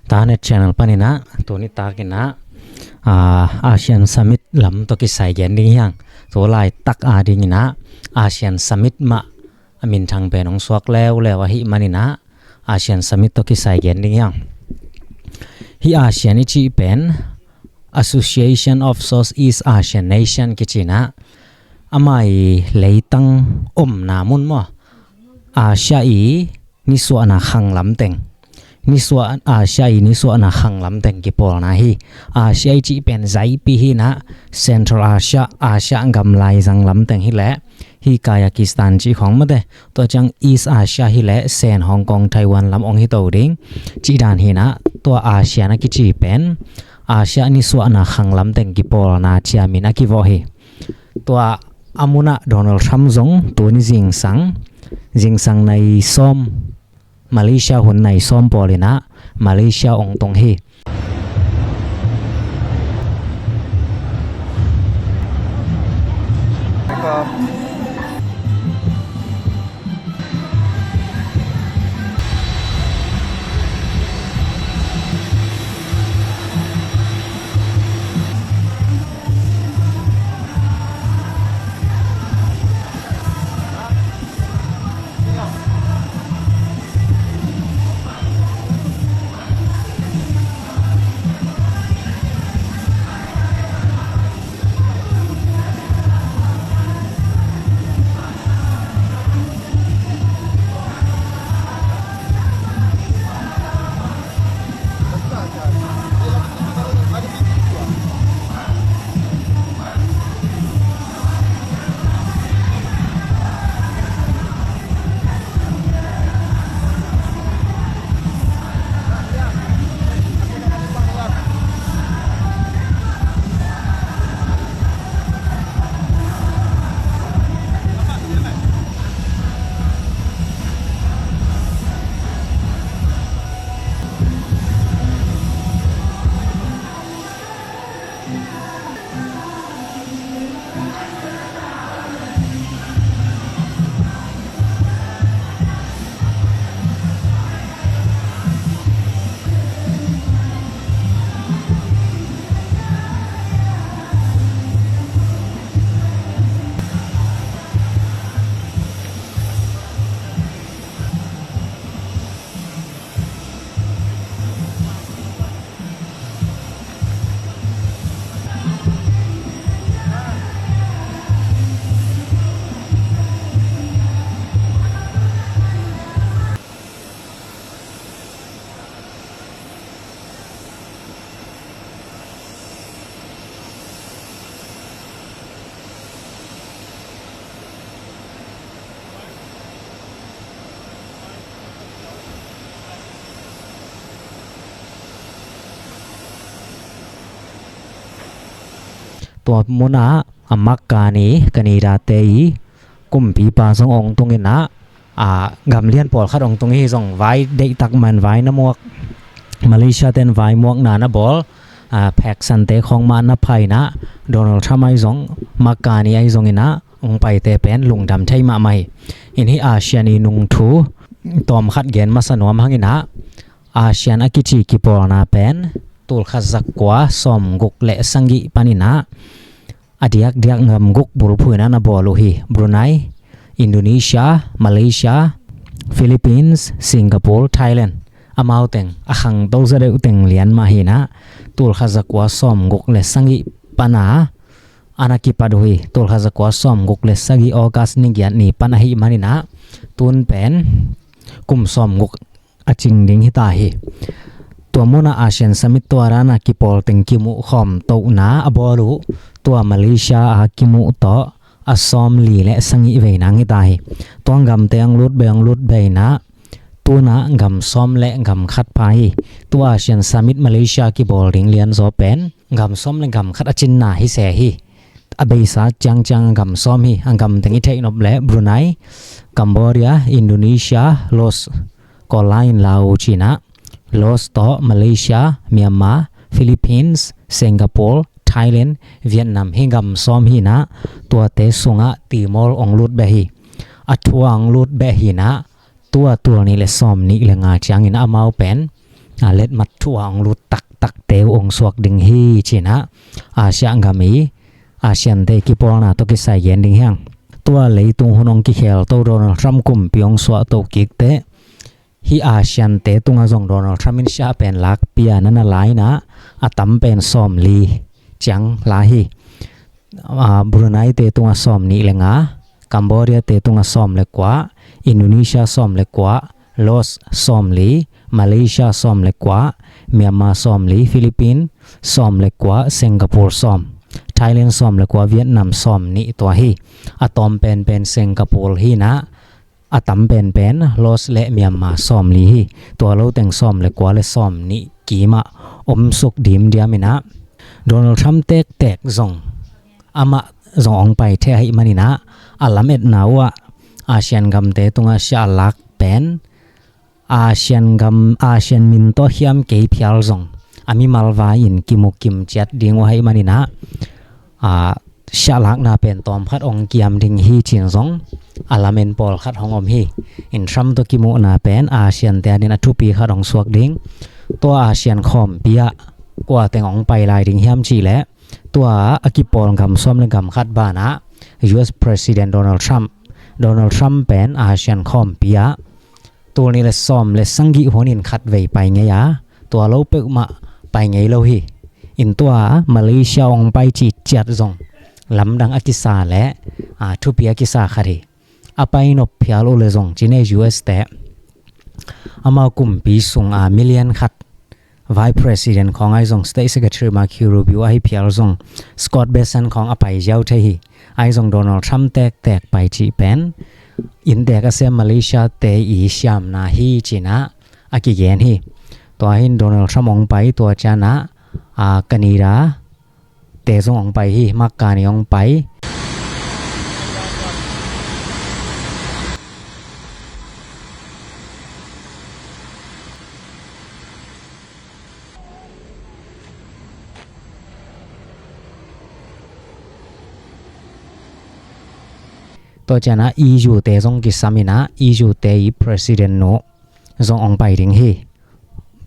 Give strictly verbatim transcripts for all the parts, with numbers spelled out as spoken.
Tanet channel panin ah tuni takin ah, ah, ASEAN Summit lam tawh kisai gen ding hi hang. Tu laitak a dingin ah ASEAN Summit mah a minthang pen hong suak leuleu ahih manin ah ASEAN Summit tawh kisai gen ding hi hang. Hih ASEAN i cih pen Association of Southeast Asian Nation kici-in ah, ama i leitang omna mun maw, Asia i nisuahna khang lamteng, nisuah, Asia i nisuahna khang lamteng kipawlna hi. Asia i cih pen zaipi hi-in ah, Central Asia, Asia gam laizang lamteng hi leh, hih Kazakhstan cih khawng mate, tua ciang East Asia hi leh Sen, Hong Kong, Taiwan lam hong hi to ding cih dan hi-in ah, tua ASEAN a kici pen Asia nisuahna khang lamteng kipawlna ciamin a kivawh hi. Tua a mun ah Donald Trump zong tuni zingsang, zingsang nai sawm, Malaysia hun nai sawm pawlin ah Malaysia hong tung hi. Tua munah a Mark Carney, Canada te i kumpipa zong hong tung in ah, a, gamlian pawlkhat hong tung hi. Zong vai deihtak man, vai na muak, Malaysia ten vai muakna na bawl, a, pheksan te khawng mah na pha in ah, Donald Trump ahi zong, Mark Carney ahi zong in ah, hong paite pen lungdam thei mahmah hi. In hih ASEAN i nungthu tawmkhat gen masa nuam hang in ah, ASEAN a kici kipawlna pen tulkhat zakua sawmguk le sagih panin ah, a diakdiak gam guk bulphuh in ah na bawl uh hi. Brunei, Indonesia, Malaysia, Philippines, Singapore, Thailand. Amau teng a khangto zaw deuh teng lian mah hi in ah, tulkhat zakua sawmguk le sagih pan a, a na kipat uh hi. Tulkhat zakua sawmguk le sagih August ni giat ni pan ahih manin ah, tun pen kum sawmguk a cing ding hi ta hi. Tua munah ASEAN Summit tua dan a kipawl teng kimuh khawm tohna a bawl uh, tua Malaysia a kimuh tawh a sawmli le sagih vei nang hi ta hi. Tua gamte hong lut bei, hong lut bei in ah, tu-in ah gam sawm le gam khat pha hi. Tua ASEAN Summit Malaysia kibawl ding lianzaw pen gam sawm le gam khat a cinna hi se hi. A beisa ciangciang a gam sawm hi. A gam teng i theih nop leh Brunei, Cambodia, Indonesia, Laos, kawl lai-in Lao ci-in ah, Laos tawh Malaysia, Myanmar, Philippines, Singapore, Thailand, Vietnam, hih gam sawm hi in ah, tuate sungah Timor hong lut beh hi. A thua hong lut beh hi in ah, tua tul nih le sawmnih le nga ciangin ah amau pen a letmat thu a hong lut taktakte uh hong suak ding hi, ci-in ah Asia gam i Asian te kipawlna tawh kisai gen ding hi hang. Tua leitung hun hong kikhel to, Donald Trump kumpi hong suah to kik teh, hih Asian te tungah zong Donald Trump in siah pen lakpi a na na la in ah, a tam pen sawmli ciang la hi. Ah, Brunei te tungah sawmnih le nga, Cambodia te tungah sawm le kua, Indonesia sawm le kua, Laos sawmli, Malaysia sawm le kua, Myanmar sawmli, Philippines sawm le kua, Singapore sawm, Thailand sawm le kua, Vietnam sawmnih, tua hi. A tawm penpen Singapore hi in ah, a tam penpen Laos le Myanmar sawmli hi. Tua lo teng sawm le kua le sawmnih kimah om suk dimdiam in ah, Donald Trump tektek zong, amah zong hong pai thei ahih manin ah, a lametna uh ah Asian gamte tungah siah a lak pen Asian gam, Asian min tawh hiam kei phial zong a mimal vai-in kimu kim ciat ding uh ahih manin ah, a, siahlakna pen tawmkhat hong kiam ding hi, ci-in zong a lamen pawlkhat hong om hi. In Trump tawh kimuhna pen Asian te adingin a thupi khat hong suak ding. Tua Asian khawmpi ah kua teng hong pai lai ding hiam cih leh, tua a kipawl gam sawm le gam khat banah U S President Donald Trump, Donald Trump pen Asian khawmpi ah tul nih le sawm le sagih hunin khatvei pai ngei a, tua lo peuhmah pai ngei lo hi. In tua Malaysia hong pai cih ciat zong lamdang a kisa le, a, thupi a kisa khat hi. A pai nop phial uh le zong, ci-in ah U S te amau kumpi sung a million khat Vice President khawng ahi zong, State Secretary Marco Rubio ahi phial zong, Scott Bessent khawng a pai ziau thei hi. Ahi zong Donald Trump tektek pai cih pen inntek a sem Malaysia te i siamna hi, ci-in ah a kigen hi. Tua hi-in Donald Trump hong pai, tua ciang ah, a, Canada te zong hong pai hi, Mark Carney hong pai. Tua ciang ah E U te zong kisam in ah, E U te i President nu zong hong pai ding hi.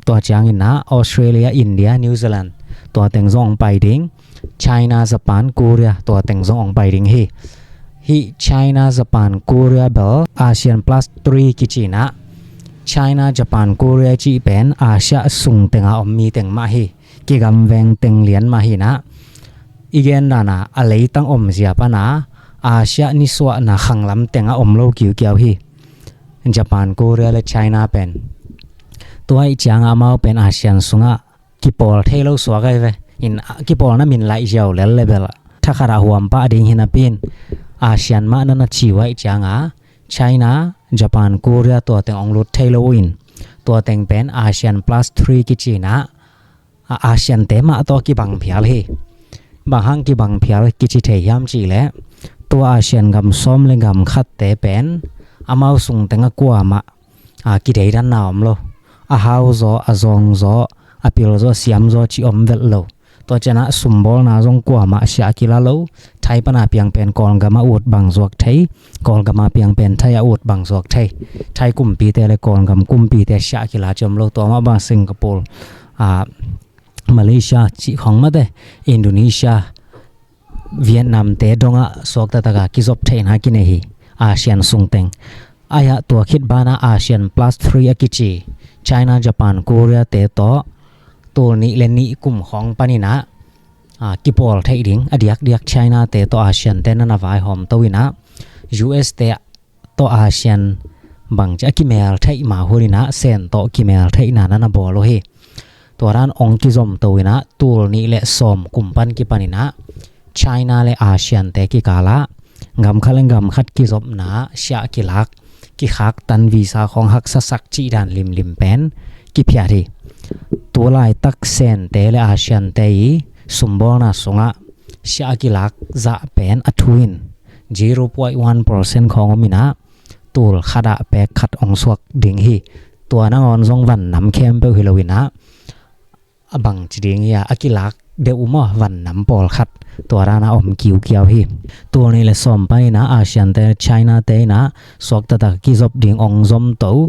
Tua ciangin ah Australia, India, New Zealand, tua teng zong hong pai ding. China, Japan, Korea, tua teng zong hong pai ding hi. Hih China, Japan, Korea bel Asian Plus Three kici in ah, China, Japan, Korea cih pen Asia sung tengah om mi teng mah hi. Kigamveng teng lian mah hi in ah, i gen dan a, a leitang omzia pan a Asia nisuahna khanglam tengah om lo kiukiau hi. Japan, Korea le China pen. Tua ahih ciang a amau pen Asian sungah kipawl thei lo suak ahi ve. In, a, kipawlna min laih ziau lel le bel thakhat ah huam pah ding hi napi-in, Asian mah na na ci uh ahih ciang a China, Japan, Korea tua teng hong lut thei lo uh in, tua teng pen Asian Plus Three kici in ah, a, Asian te mah tawh kibang phial hi. Bang hang kibang phial kici thei hiam cih leh, tua Asian gam sawm le gam khatte pen amau sung tengah kuamah, a, kideidanna om lo. A hau zaw, a zawng zaw, a pil zaw, a siam zaw cih om velh lo. Tua ciang ah sumbawlna zong kuamah siah kila lo. Thai pan a piang pen Kawlgam ah ut bang zuak thei, Kawlgam a piang pen Thai ah ut bang zuak thei. Thai kumpite le Kawlgam kumpite siah kila ci om lo. Tua mah bang Singapore, a, Malaysia cih khawng mah te, Indonesia, Vietnam te dongah suakta taka kizop theihna kinei hi, Asian sung teng. Ahi a, tua khit banah Asian Plus Three a kici China, Japan, Korea te tawh tul nih le nih kum khawng panin ah, a, kipawl theih ding, a diakdiak China te tawh Asian te na na vaihawm to in ah, U S te tawh Asian bangci a kimel theih mah hun in ah, Sen tawh kimel theihna na na bawl uh hi. Tua dan hong kizom to in ah, tul nih le sawm kum pan kipan in ah, China le Asian te kikal ah gam khat le gam khat kizopna, siah kilak, kikhaktan, visa khawng haksasak cih dan limlim pen kiphiat hi. Tu laitak Sen te le Asian te i sumbawlna sungah siah kilak zah pen a thu in zero point one percent khawng om in ah, tul khat ah pek khat hong suak ding hi. Tua nangawn zong van nam khempeuh hi lo in ah, a bangci ding hi a, a kilak deuh uh maw, van nam pawlkhat, tua dan a om kiukiau hi. Tul nih le sawm pan in ah Asian te, China te in ah suakta taka kizop ding hong zom to.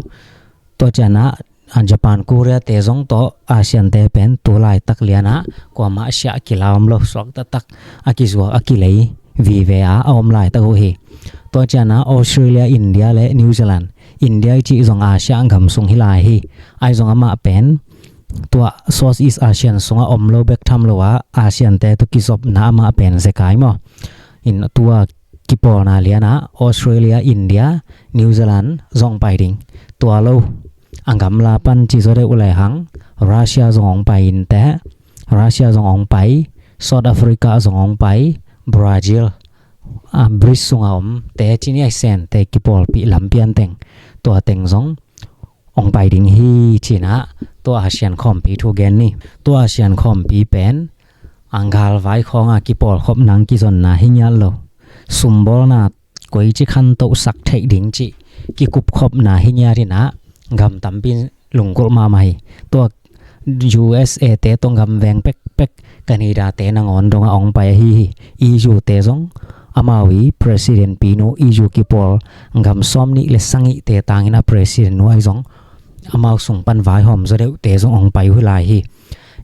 Tua ciang ah Japan, Korea te zong tawh ASEAN te pen tu laitak lianah kuamah siah kila om lo, suak taktak a kizuak a kilei vive a a om laitak uh hi. Tua cianah Australia, India le New Zealand, India i cih zong Asia gam sung hi lai hi. Ai zong amah pen tua Southeast Asian sungah om lo bek tham lo a ASEAN te tawh kizopna amah pen zekai maw. In tua kipawlna lianah Australia, India, New Zealand zong pai ding. Tua lo a gamla pan ci zaw deuh lehang Russia zong hong pai inteh, Russia zong hong pai, South Africa zong hong pai, Brazil, a, BRICS sunga om te ci ni, ASEAN te kipawlpih lampian teng, tua teng zong hong pai ding hi cinah tua ASEAN khawmpi thu gen ni. Tua ASEAN khawmpi pen a galvai khawnga kipawlkhop nang kizonna hi ngiat lo. Sumbawlna koici khantohsak theih ding cih kikupkhopna hi ngiat inah gam tampi lungkulh mahmah hi. Tua U S A te tawh gam veng pekpek, Canada te nangawn dongah hong pai ahi hi. E U te zong amau i president pinu, E U kipawl gam sawm nih le sangih te tangin a president nu ai zong amau sung pan vaihawm zaw deuh te zong hong pai uh hi lai hi.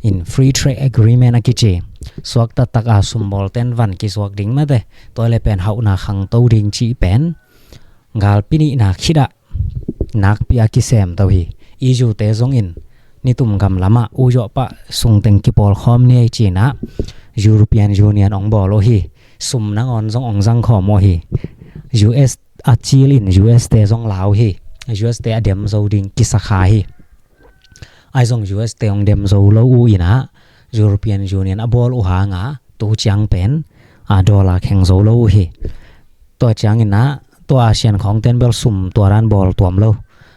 In free trade agreement a kici, suak taktak a sumbawl ten van kizuak ding mate, tua le pen hauhna khangto ding cih pen galpi nihna khitah nakpi a kisem to hi. E U te zongin nitum gam lamah U zawh pah sungteng kipawlkhawm ni ei cinah European Union hong bawl uh hi. Sum nangawn zong hong zangkhawm uh hi. U S a cil in U S te zong lau hi. U S te a dem zo ding kisakha hi. Ai zong U S te hong dem zo lo uh inah European Union a bawl uh hanga tu ciang pen a dollar kheng zo lo uh hi. Tua cianginah tua ASEAN khawngten bel sum tua dan bawl tuam lo.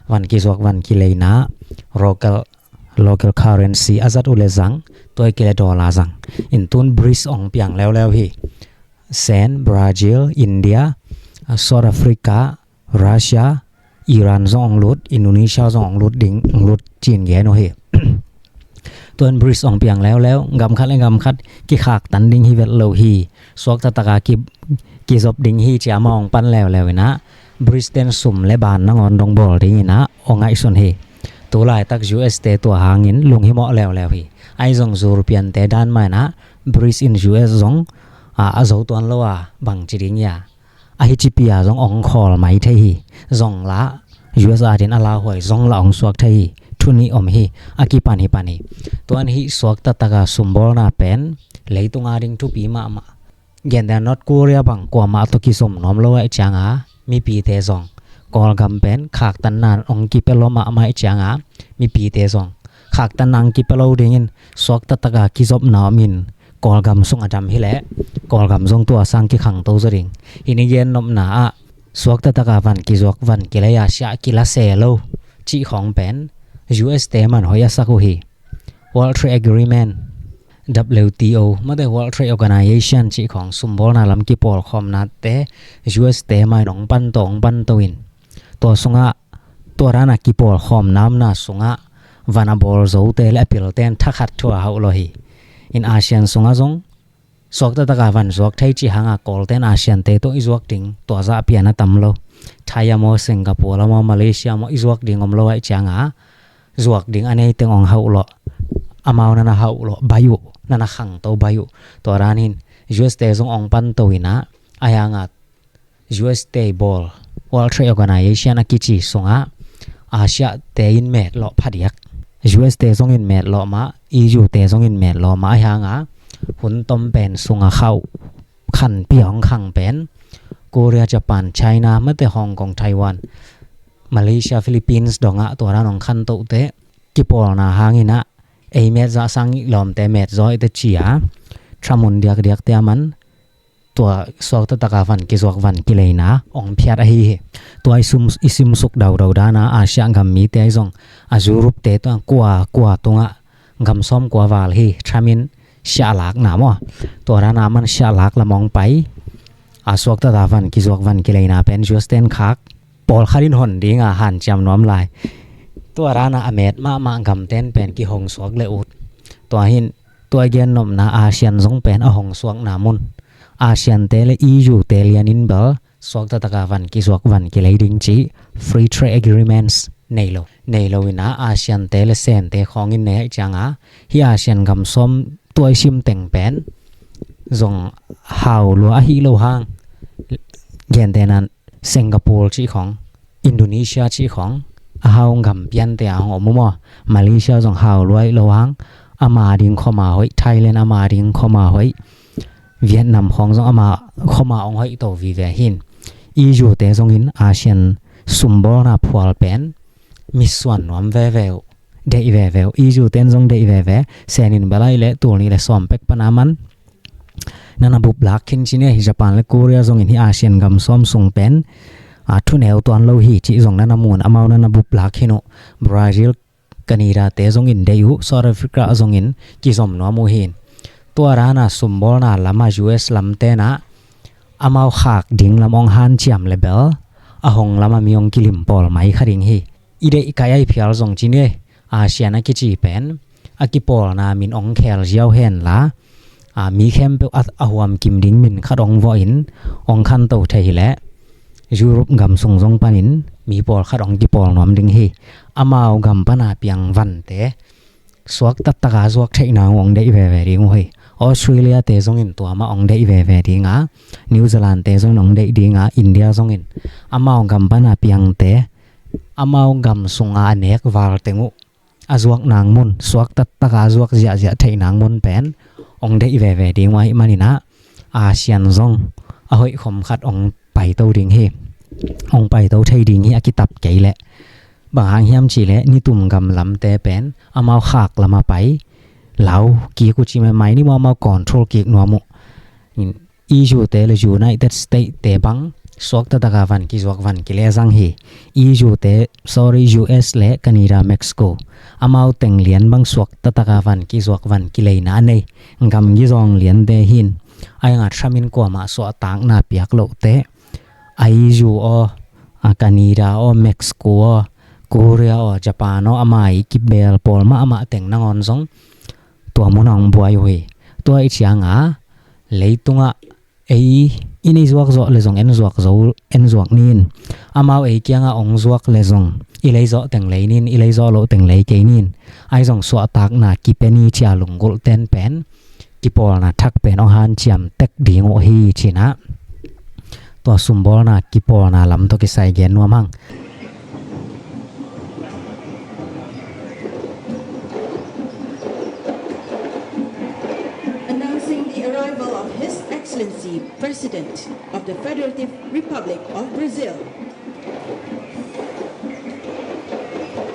Van kizuak van kileina local, local currency a zat uh le zang, tua i kile dollar zang. In tun BRICS hong piang leuleu hi. Sen, Brazil, India, South Africa, Russia, Iran zong hong lut, Indonesia zong hong lut ding, hong lut cin gen uh hi. Tuan BRICS hong piang leuleu, gam khat le gam khat kikhaktan ding hi vet lo hi. Suak taktak a ki, kizop ding hi ci a amau hong pan leuleu inah BRICS ten sum le ban nangawn dong bawl ding inah hong ngaihsun hi. Tu laitak U S te tua hangin lunghimawh leuleu hi. Ai zong European te dan mah inah BRICS in U S zong a, a zo tuan lo a bang ci ding ia. A hi cipi a zong hong khawl mai thei hi. Zong lah U S a din a lauhuai zong lah hong suak thei hi. Thu nih om hi. A kipan hi pan hi. Tuan hih suak taktak a sumbawlna pen leitung a ding thupi mahmah. Gentehna North Korea bang kuamah tawh kizom nuam lo ahih cianga mipite zong, Kawlgam pen khaktanna hong kipia lo mahmah ahih cianga mipite zong khaktanna hong kipia lo dingin suak taktak a kizopna om in Kawlgam sung a dam hileh Kawlgam zong tua sang kikhangto zaw ding. Hih i gen nopna ah suak taktak a van kizuak van kilei a siah kila se lo cih khawng pen U S te man hoih a sak uh hi. World Trade Agreement, W T O, mate World Trade Organization cih khawng sumbawlna lam kipawlkhawmnate U S te mai hong pan to, hong pan to in tua sungah, tua dana kipawlkhawmna omna sungah van a bawl zote le a pilten thakhat thu a hauh lo hi. In ASEAN sungah zong suak taktak a van zuak thei cih hanga Kawlten ASEAN te tawh i zuak ding tua zah pian a tam lo. Thai a maw, Singapore a maw, Malaysia a maw i zuak ding om lo ahih cianga zuak ding a neiteng hong hauh lawh. Amau nana hauh lawh bai uh, nana khangto bai uh. Tua danin U S te zong hong pan to inah, a hianga U S te bawl World Trade Organization a kici sungah Asia te in met lawh phadiak. U S te zongin met lawh mah, E U te zongin met lawh mah, a hianga hun tom pen sunga khauh khanpi a hong khang pen Korea, Japan, China, mate Hong Kong, Taiwan, Malaysia, Philippines dongah tua dan hong khantohte kipawlna hanginah ei met zah sang i lawmte met zaw i te cia thamun diakdiakte a man tua suak taktak a van kizuak van kileina hong phiat ahi hi. Tua i sum, i simsuk daudau dana Asia gam mite ahi zong a Europe te tua kua kua tungah gam sawm kua val hi thamin siahlakna maw, tua dana man siahlak lam hong pai. A suak taktak a van kizuak van kileina pen U S ten khak pawlkhat in hon dinga hanciam nuam lai. Tua dana a met mahmah gamten pen kihong suak le ut. Tua hin tua i gen nopna ASEAN zong pen a hong suakna mun. ASEAN te le E U te lianin bel suak taktak a van kizuak van kilei ding cih Free Trade Agreements nei lo. Nei lo in ah ASEAN te le Sen te khawng in nei ahih ciang a, hih ASEAN gam sawm tua i sim teng pen zong hau lua ahih lo hang, gentehna Singapore cih khawng, Indonesia cih khawng, a hau gam piante a hong om uh maw. Malaysia zong hau lua ahih lo hang, ama ding khawm a hoih, Thailand ama ding khawm a hoih, Vietnam khawng zong ama khawm a hong hoih to vive hi. E U te zongin ASEAN sumbawlna phual pen mitsuan nuam veve uh, deih veve uh. E U ten zong deih veve, Sen in bel ahih leh tul nih le sawm pek pan a man na na bup lak khin ci ni. Japan le Korea zongin hih ASEAN gam sawm sung pen a, thuneu tuan lo hi cih zong na na mu in, amau na na bup lak khin uh. Brazil, Canada te zongin deih uh, South Africa zongin kizom nuam uh hi. Tua dan a sumbawlna lam a U S lam ten ah amau khak ding lam hong hanciam le bel a hong lam a mi hong kilim pawl mai kha ding hi. I deih kai ai phial zong ci ni, ASEAN a kici pen a kipawlna min hong khel ziau hen la, a, mi khempeuh a, a huam kim ding min khat hong vawh in hong khanto thei hi leh Europe gam sung zong panin mi pawlkhat hong kipawl nuam ding hi. Amau gam pan a piang vante suak taktak a zuak theih nang uh hong deih veve ding uh hi. Australia te zongin tua mah hong deih veve ding a, New Zealand te zongin hong deih ding a, India zongin amau gam pan a piangte amau gam sung a a nek val teng uh a zuak nang mun, suak taktak a zuak ziahziah theih nang mun pen hong deih veve ding uh ahih manin ah, ASEAN zong a hoih khawm khat hong paito ding hi. Hong paito thei ding hi, a kitap kei leh. Bang hang hiam cih leh nitum gam lamte pen amau khak lam a pai lau kik uh ci maimai ni maw, amau control kik nuam uh. E U te le United States te bang suak taktak a van kizuak, van kile zang hi. E U te, sorry, U S le Canada, Mexico, amau teng lian bang suak taktak a van kizuak, van kileina a nei gam gizawng liante hi. Ahi zongin Trump in kuamah suahtakna piak loh teh, a E U aw, a Canada aw, Mexico aw, Korea aw, Japan aw, amah i kibeel pawl mahmah teng nangawn zong tua mun ah hong buai uh hi. Tua ahih ciang a leitungah ei in ei zuak zawh le zong en zuak zo, en zuak ni in. Amau ei kiangah hong zuak le zong i lei zawh teng lei ni in, i lei zawh loh teng lei kei ni in. Ahi zong suahtakna kipia ni ci a lunggulh ten pen kipawlna thak pen hong hanciam tek ding uh hi ci-in ah, tua sumbawlna kipawlna lam tawh kisai gen nuam hang. Announcing the arrival of His Excellency, President of the Federative Republic of Brazil.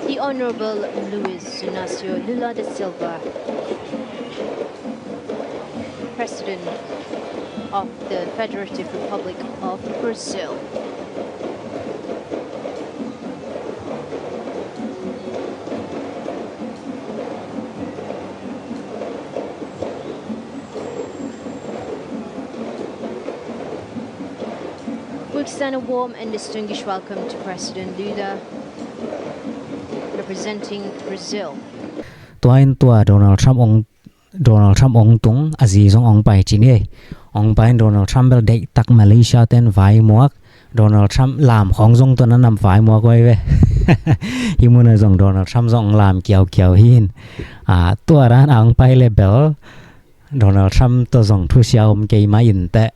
The Honorable Luiz Inácio Lula da Silva, President of the Federative Republic of Brazil. We extend a warm and distinguished welcome to President Lula, representing Brazil. Tua in tua Donald Trump hong, Donald Trump hong tung, a zi zong hong pai ci ni ei. Hong pai in Donald Trump bel deihtak Malaysia ten vaimuak, Donald Trump lam khawng zong tua na nam vaimuak vai ve. Hih mun ah zong Donald Trump zong hong lam kiaukiau hi in. A, tua dan a hong pai le bel Donald Trump tawh zong thusia om kei mah inteh.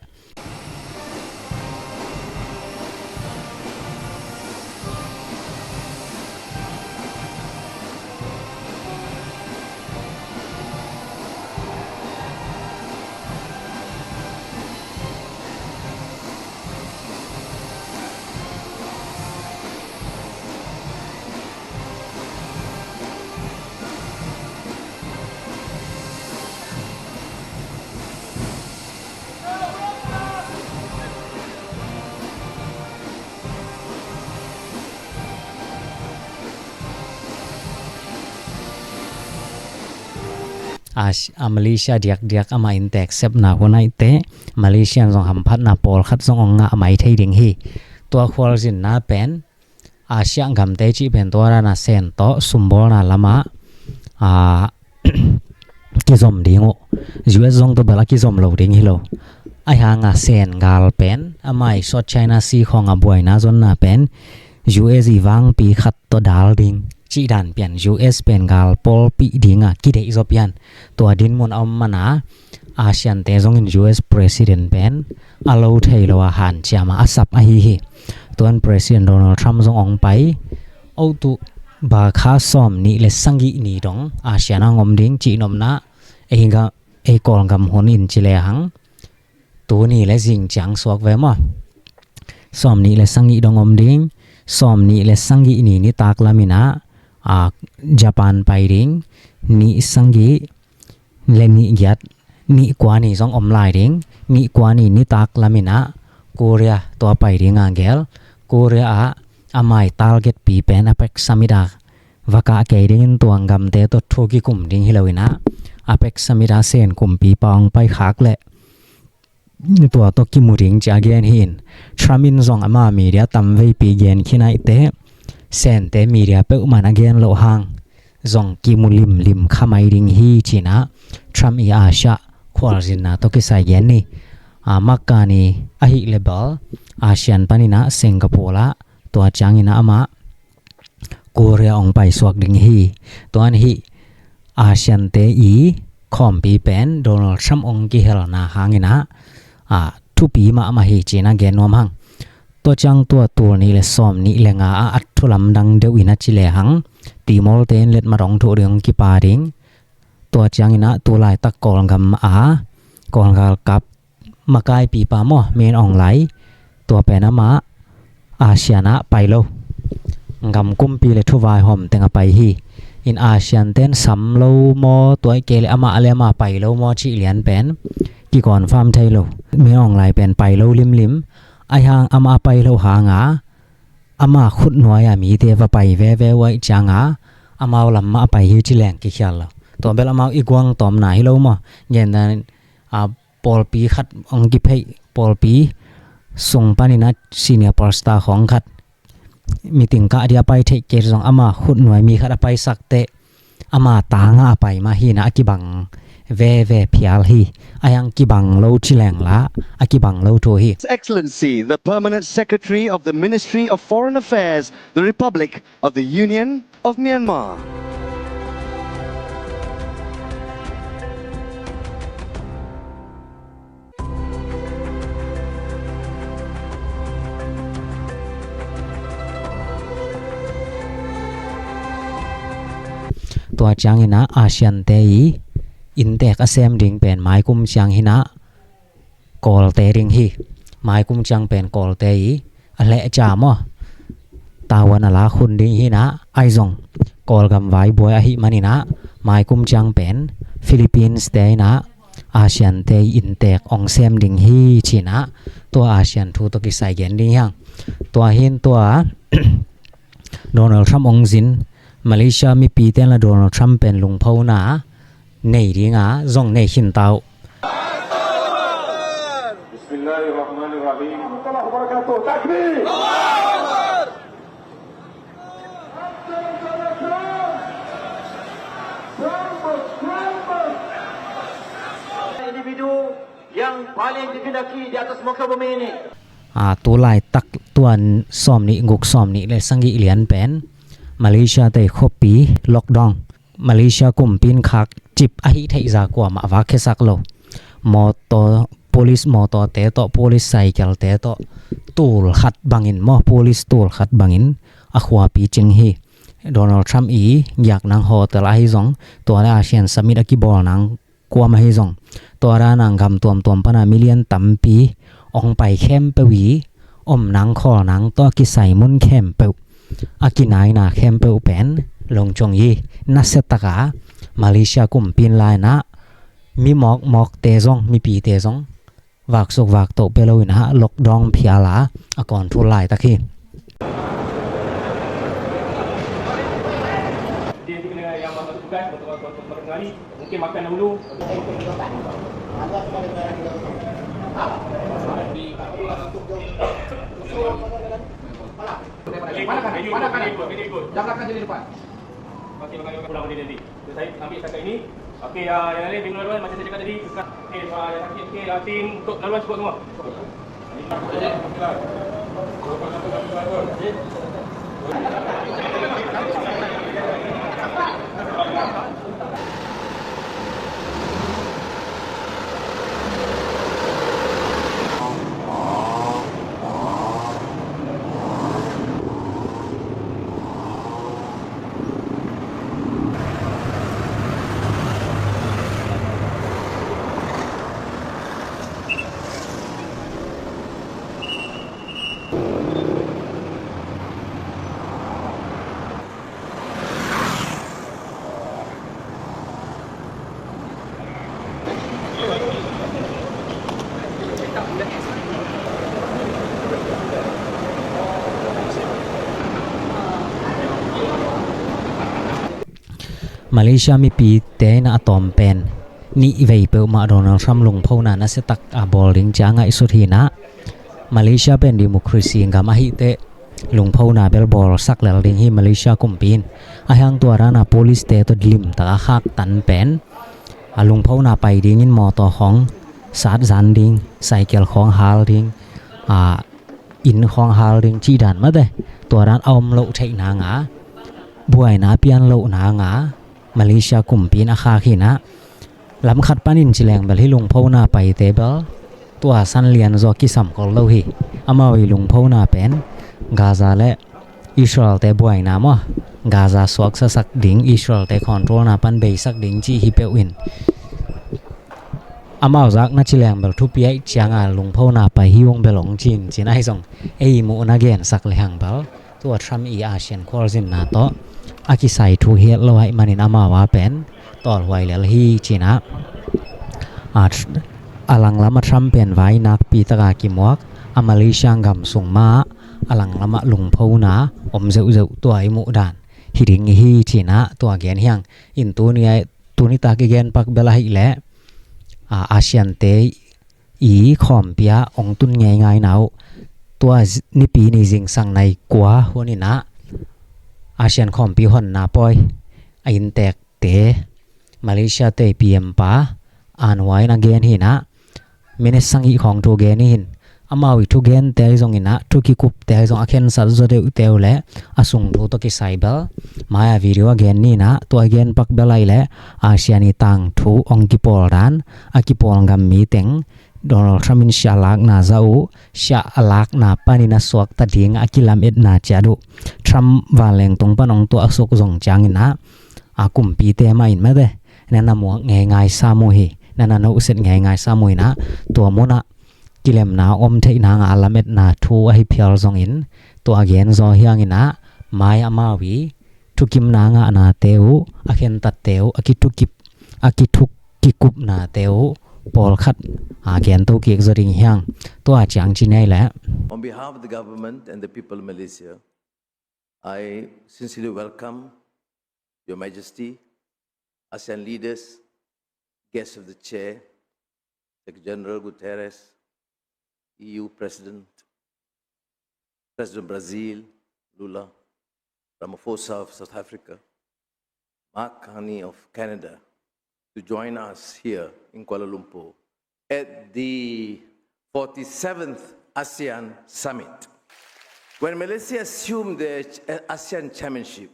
A, a Malaysia diakdiak amah in teksepna hun ahih teh, Malaysia in zong hamphatna pawlkhat zong hong ngah mai thei ding hi. Tua khualzinna pen Asia gamte cih pen tua dan a Sen tawh sumbawlna lamah, a, kizom ding uh. U S zong tua bel a kizom lo ding hi lo. Ahi hang a Sen gal pen amah i South China Sea khawng a buaina zonna pen U S i vangpi khat tawh dal ding cih dan pian, U S pen gal pawlpih ding a kideih zaw pian. Tua dinmun a om man a, ASEAN te zongin U S president pen a lo thei lo a hanciam a, a sap ahi hi. Tuan President Donald Trump zong ong pai. October kha sawm nih le sagih ni dong ASEAN ah ong om ding cih nopna, ei ga, ei Kawlgam hun in ci le hang, tuni le zing ciang suak ve maw. Sawm nih le sagih dong om ding. Sawm nih le sagih ni nitak lamin ah, a, Japan pai ding. Nih sagih le nih giat, nih kua ni zong om lai ding. Nih kua ni nitak lamin ah Korea tua pai ding a gel. Korea ah a mai target pi pen APEC summit a va kah kei dingin tua gamte tawh thu kikum ding hi lo in ah, APEC summit a Sen kumpipa ong pai khak leh tua tawh kimu ding ci a gen hi in. Trump in zong ama media tamveipi gen khin ahih teh, Sente media peuhmah in a gen loh hang zong kimu limlim kha mai ding hi ci in ah, Trump i Asia khualzinna tawh kisai gen ni. A, March kha ni ahih leh bel ASEAN panin ah Singapore ah, tua ciangin ah amah Korea ong paisuak ding hi. Tuan hih ASEAN te i khawmpi pen Donald Trump ong kihelna hangin ah, a, thupi mahmah hi ci in a gen nuam hang. Tua ciang tua tul nih le sawm nih le nga ah a thu lamdang deuh in a ci le hang, Timor te in letmat ong thuh ding ong kipa ding. Tua ciangin ah tu laitak Kawlgam a, Kawl galkap makaipipa maw, Min Aung Hlaing, tua pen amah ASEAN ah pai lo. Gam kumpi le thuvaihawm teng a pai hi. In ASEAN ten sam lo maw, tua ahih kei leh amah le amah pai lo maw cih lian pen kiconfirm thei lo. Min Aung Hlaing pen pai lo limlim. Ahih hang amah a pai lo hang a, ama khutnuai a mite va pai veve uh ahih ciang a, amau lam mah a pai hi ci leng kikhial lo. Tua bel amau i guangtawmna hi lo maw. Gen dan, a, pawlpi khat ong kiphei, pawlpi sung panin ah senior pastor khawng khat, meeting kah dia pai theih kei zong ama khutnuai mi khat a paisak teh, ama tangah a pai mah hi in ah a kibang veve phial hi. Ahih hang kibang lo ci leng lah a kibang lo thu hi. His Excellency, the Permanent Secretary of the Ministry of Foreign Affairs, the Republic of the Union of Myanmar. Tua ciangin ah ASEAN te i inntek a sem ding pen maikum ciang hi in ah Kawlte ding hi. Maikum ciang pen Kawlte i a lehcia maw, tavuan a lak hun ding hi in ah, ahi zong Kawlgam vaibuai ahih manin ah maikum ciang pen Philippines te in ah ASEAN te i inntek ong sem ding hi ci in ah, tua ASEAN thu tawh kisai gen ding hi hang. Tua hi in tua Donald Trump ong zin Malaysia mipite in la Donald Trump pen lungphona nei ding a, zong nei khin ta uh. Bismillahirrahmanirrahim. Warahmatullahi wabarakatuh. Takbir. Individu yang paling dikendaki di atas muka bumi ini. A, tu laitak tuan sawm nih guk, sawm nih le sagih lian pen Malaysia te khuapi lockdown. Malaysia kumpi in khak cip ahih theih za kuamah a vak khiasak lo. Motor, police motor te tawh, police cycle te tawh, tul khat bangin maw, police tul khat bangin a khuapi cing hi. Donald Trump i giak nang hotel ahi zong, tua le ASEAN summit a kibawl nang kuamah hi zong, tua dan a gam tuamtuam pan a million tampi ong pai khempeuh i om nang khawl nang tawh a kisai mun khempeuh, a kinaina khempeuh pen lungcung i, nasia tak a Malaysia kumpi in la in ah mi mawkmawk te zong, mipi te zong vaksuk vaktoh pia lo in ah lockdown phial a, a control laitak hi. Mungkin makan dahulu. Mana kan? Mana kan? Jangan kan sini depan. Okey, okey, okey. Pulang balik nanti. So, saya ambil setakat ini. Okey, ah, yang lain, tengok laluan, macam saya cakap tadi, tukar. Okey, ah, yang sakit, okey, ah, tim untuk laluan cukup semua. Okey. Okey. Malaysia mipite in a tawm pen nih vei peuhmah Donald Trump lungphona nasia tak a bawl ding ci a ngaihsut hi in ah, Malaysia pen democracy gam ahih teh lungphona bel bawlsak lel ding hi Malaysia kumpi in. Ahih hang tua dan a police te tawh limtak a khaktan pen a lungphona pai dingin mawtaw khawng sat zan ding, cycle khawng hal ding, a inn khawng hal ding cih dan mate, tua dan a om loh theih nang a, buaina a pian loh nang a Malaysia kumpi in a khak hi in ah, lam khat panin ci leng bel hih lungphona paite bel tua san lian zaw kisam khol lo hi. Amau i lungphona pen Gaza le Israel te buaina maw, Gaza suaksasak ding, Israel te control na pan beisak ding cih hi peuh in, amau zak na ci leng bel thupi ahih ciang a lungphona pai hi ung bel ong cin cin ahi zong, ei muhna gensak le hang bel tua Trump i ASEAN khualzinna tawh a kisai thu hi het lo ahih manin amau a pen tawlhuai lel hi ci in ah, a, a langlam a Trump pen vai nakpi tak a kimuak, a Malaysia gam sung mah a langlam ah lungphona om zeuhzeuh tua i muh dan hi ding hi ci in ah tua gen hi hang. In tuni a, tuni tak i gen pak bel ahih leh, a, ASEAN te i khawmpi ah ong tun ngeingai na uh, tua z-, Nipi ni zingsang nai kua hun in ah ASEAN khawmpi honna pawi a inntekte Malaysia te i P M pa Anwar in a gen hi in ah, minute sagih khawng thu gen hi in, amau i thugente ahi zong in ah, thu kikupte ahi zong a khensat zaw deuhte uh le a sung thu tawh kisai bel mai a video a gen ni in ah, tua a gen pak bel ahih leh ASEAN i tangthu ong kipawl dan, a kipawl gam mi teng Donald Trump in siah lakna za uh, siah a lakna panin a suakta ding a kilametna ciat uh, Trump vanleng tung pan ong tuah a suk zong ciang in ah, a kumpite mah in mate, na na muak ngeingai sam uh hi, na na nohset ngeingai sam uh in ah, tua mun ah kilemna om theih nang a lametna thu ahi phial zongin, tua gen zaw hi hang in ah, mai amau i thukimna ngahnate uh, a khentatte uh, a kithukip, a kithuk kikupnate uh pawlkhat a gen to kik zaw ding hi hang. Tua ciang ci nei leh. On behalf of the government and the people of Malaysia, I sincerely welcome Your Majesty, ASEAN leaders, guests of the chair, Secretary General Guterres, E U President, President Brazil, Lula, Ramaphosa of South Africa, Mark Carney of Canada, to join us here in Kuala Lumpur at the forty-seventh ASEAN Summit. When Malaysia assumed the ASEAN chairmanship,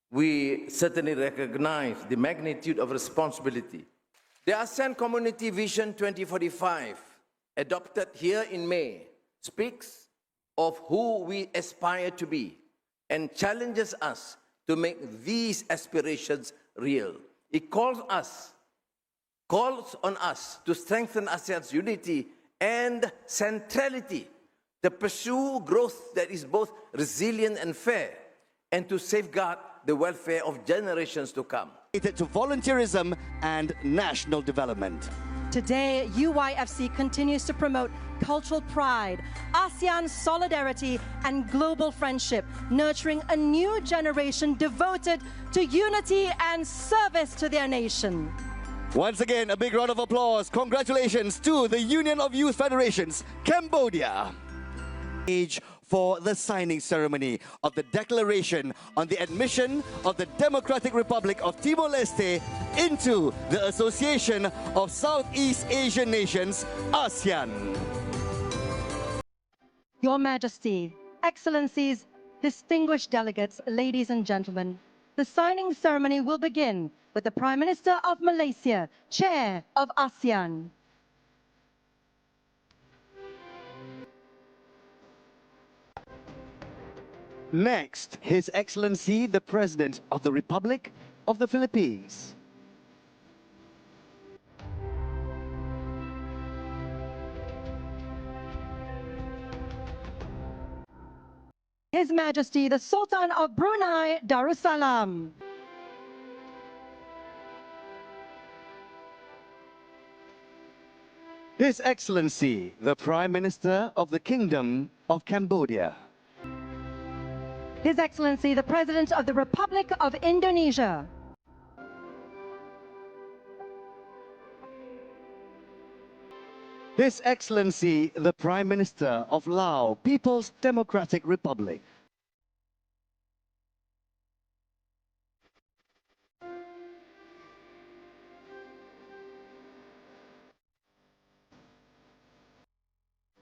we certainly recognize the magnitude of responsibility. The ASEAN Community Vision twenty forty-five, adopted here in May, speaks of who we aspire to be and challenges us to make these aspirations real. It calls us, calls on us to strengthen ASEAN's unity and centrality, to pursue growth that is both resilient and fair, and to safeguard the welfare of generations to come. Dedicated to volunteerism and national development. Today, U Y F C continues to promote cultural pride, ASEAN solidarity, and global friendship, nurturing a new generation devoted to unity and service to their nation. Once again, a big round of applause. Congratulations to the Union of Youth Federations, Cambodia. Age for the signing ceremony of the declaration on the admission of the Democratic Republic of Timor-Leste into the Association of Southeast Asian Nations, ASEAN. Your Majesty, Excellencies, Distinguished delegates, ladies and gentlemen, the signing ceremony will begin with the Prime Minister of Malaysia, Chair of ASEAN. Next, His Excellency the President of the Republic of the Philippines. His Majesty the Sultan of Brunei Darussalam. His Excellency the Prime Minister of the Kingdom of Cambodia. His Excellency the President of the Republic of Indonesia. His Excellency the Prime Minister of Lao People's Democratic Republic.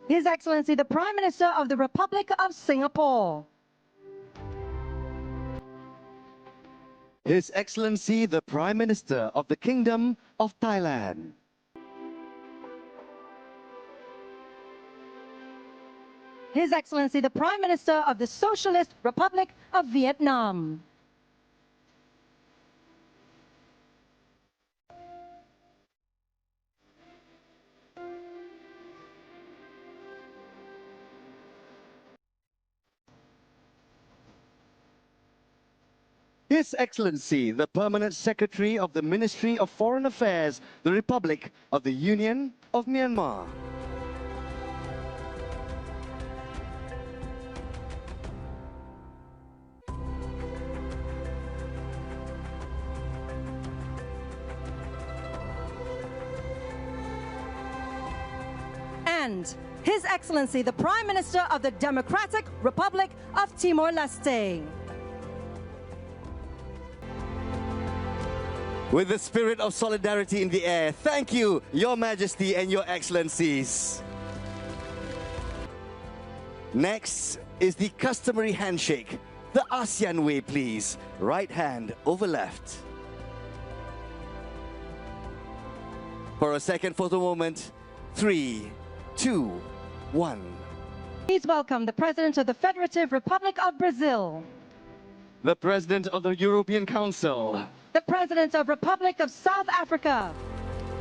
His Excellency the Prime Minister of the Republic of Singapore. His Excellency the Prime Minister of the Kingdom of Thailand. His Excellency the Prime Minister of the Socialist Republic of Vietnam. His Excellency the Permanent Secretary of the Ministry of Foreign Affairs, the Republic of the Union of Myanmar. And His Excellency the Prime Minister of the Democratic Republic of Timor-Leste. With the spirit of solidarity in the air, thank you, Your Majesty and Your Excellencies. Next is the customary handshake, the ASEAN way, please. Right hand over left. For a second photo moment, three, two, one. Please welcome the President of the Federative Republic of Brazil. The President of the European Council. The President of Republic of South Africa.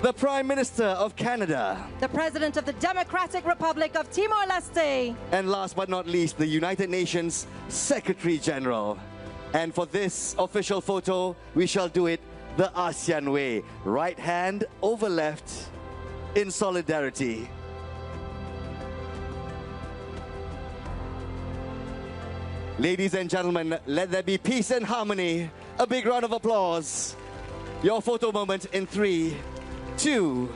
The Prime Minister of Canada. The President of the Democratic Republic of Timor-Leste. And last but not least, the United Nations Secretary General. And for this official photo, we shall do it the ASEAN way. Right hand over left in solidarity. Ladies and gentlemen, let there be peace and harmony. A big round of applause. Your photo moment in three, two,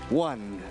one.